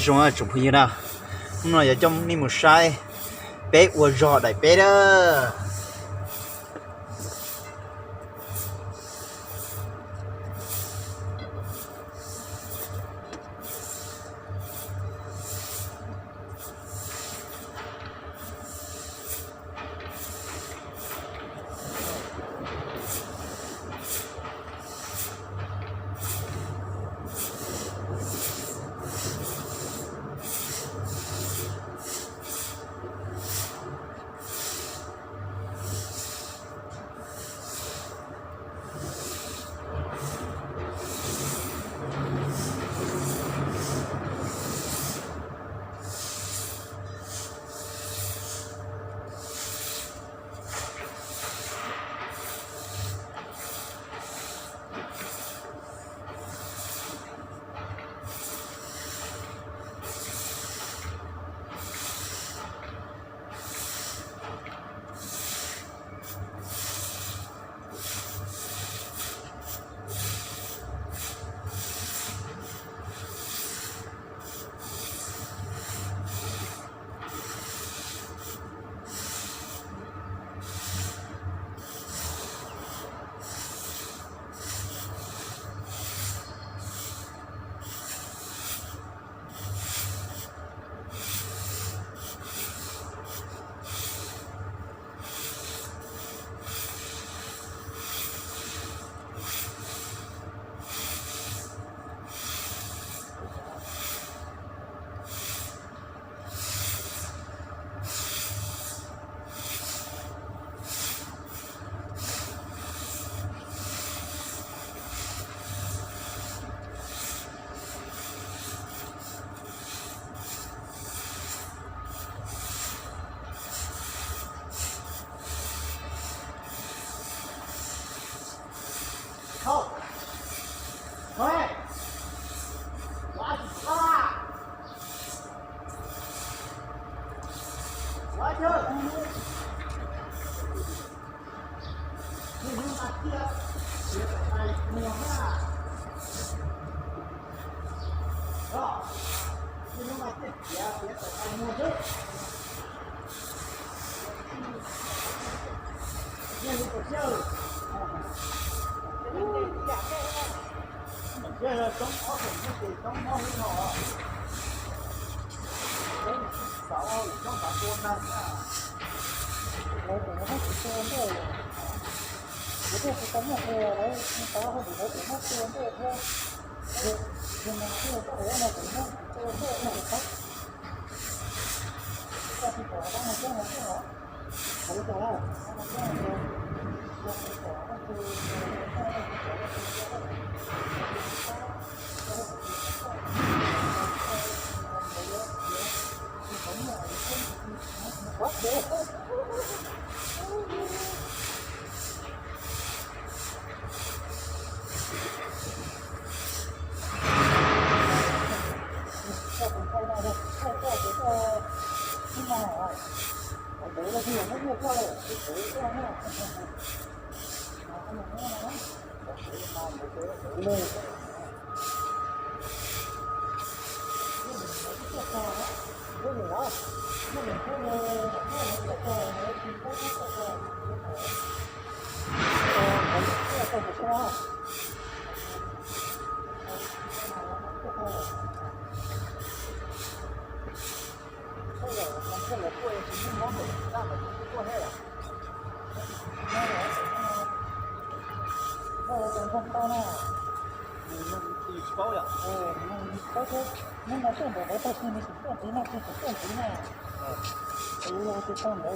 Zoo tsoom phooj ywg na, hnub no yuav coj nej mus saib peb ua zog daim peb na.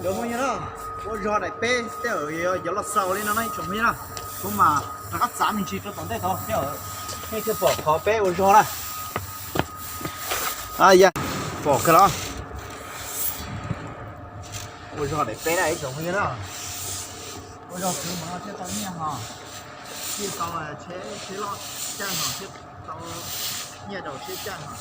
Cov phooj ywg na, ua zog daim peb tej zaum yuav loj xaus li no na ib tsoom phooj ywg na. Kuv mam rov qab txav me ntsis rau tom ntej tod thiab, nej thiaj pom qhov peb ua zog na. Pom kawg los, ua zog daim peb na ib tsoom phooj ywg na. Ua zog khwv mas no thiaj tau nyiaj ho, thiaj tau tsheb, tsheb loj caij ho, thiaj tau nyiaj rau tsheb caij ho.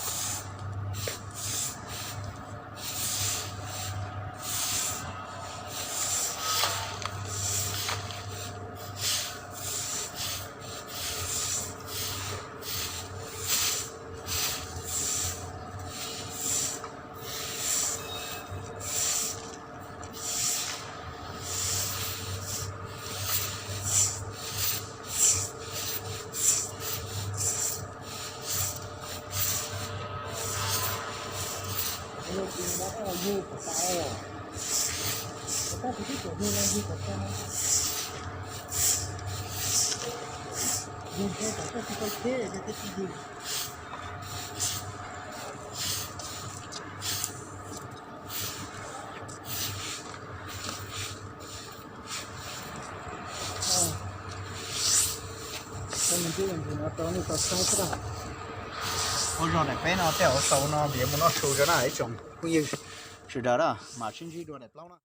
Ua zog daim peb no tej zaum xaus no vim mus noj su tso na ib tsoom phooj ywg sawv daws na, mam sib ntsib dua daim plaub na.